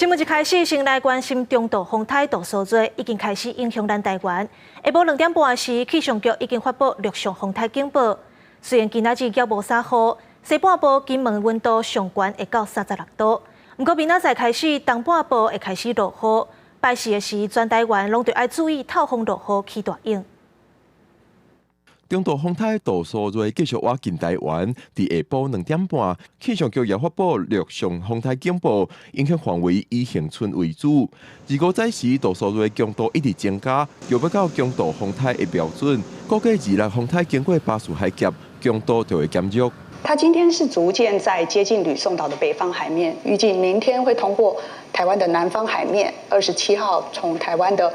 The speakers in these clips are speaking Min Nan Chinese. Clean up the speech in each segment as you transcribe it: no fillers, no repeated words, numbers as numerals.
新聞一開始，先來關心中度風颱杜蘇芮已經開始影響咱台灣。下晡2點半時，氣象局已經發布陸上風颱警報。雖然今仔日猶無啥雨，西半部金門溫度上懸會到36度。毋過明仔載開始，東半部會開始落雨。拜四的時，全台灣攏著愛注意透風落雨起大湧。中度風颱杜蘇芮繼續倚近台灣，佇下晡2點半，氣象局也發布陸上風颱警報，影響範圍以恆春為主。25早時，杜蘇芮強度一直增加，就欲到強度風颱的標準。估計26風颱經過巴士海峽，強度就會減弱。它今天是逐漸在接近呂宋島的北方海面，預計明天會通過台灣的南方海面，27號從台灣的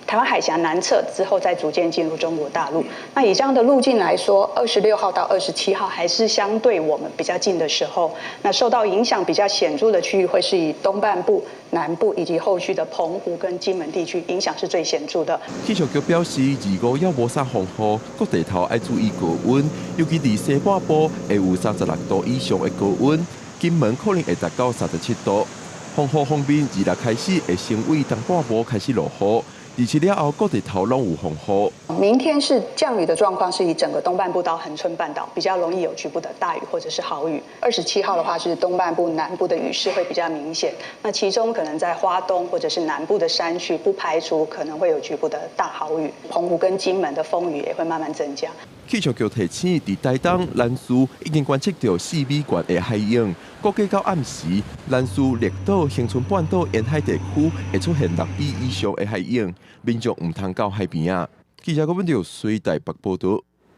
台灣海峽南側之後，再逐漸進入中國大陸。那以這樣的路徑來說，26號到27號還是相對我們比較近的時候。那受到影響比較顯著的區域，會是以東半部、南部以及後續的澎湖跟金門地區，影響是最顯著的。氣象局表示，25猶無啥風雨，各地頭愛注意高溫，尤其佇西半部會有36度以上的高溫，金門可能會達到37度。風雨方面，26開始會先對東半部開始落雨。27了後，各地頭攏有風雨。明天是降雨的狀況，是以整個東半部到恆春半島比較容易有局部的大雨或者是豪雨。27號的話是東半部、南部的雨勢會比較明顯。那其中可能在花東或者是南部的山區，不排除可能會有局部的大豪雨。澎湖跟金門的風雨也會慢慢增加。氣象局提醒，佇台東、蘭嶼已經觀測到4米懸的海湧，估計到暗時，蘭嶼、綠島、恆春半島沿海地區會出現6米以上的海湧，民眾毋通到海邊仔。記者郭文條水台北報道。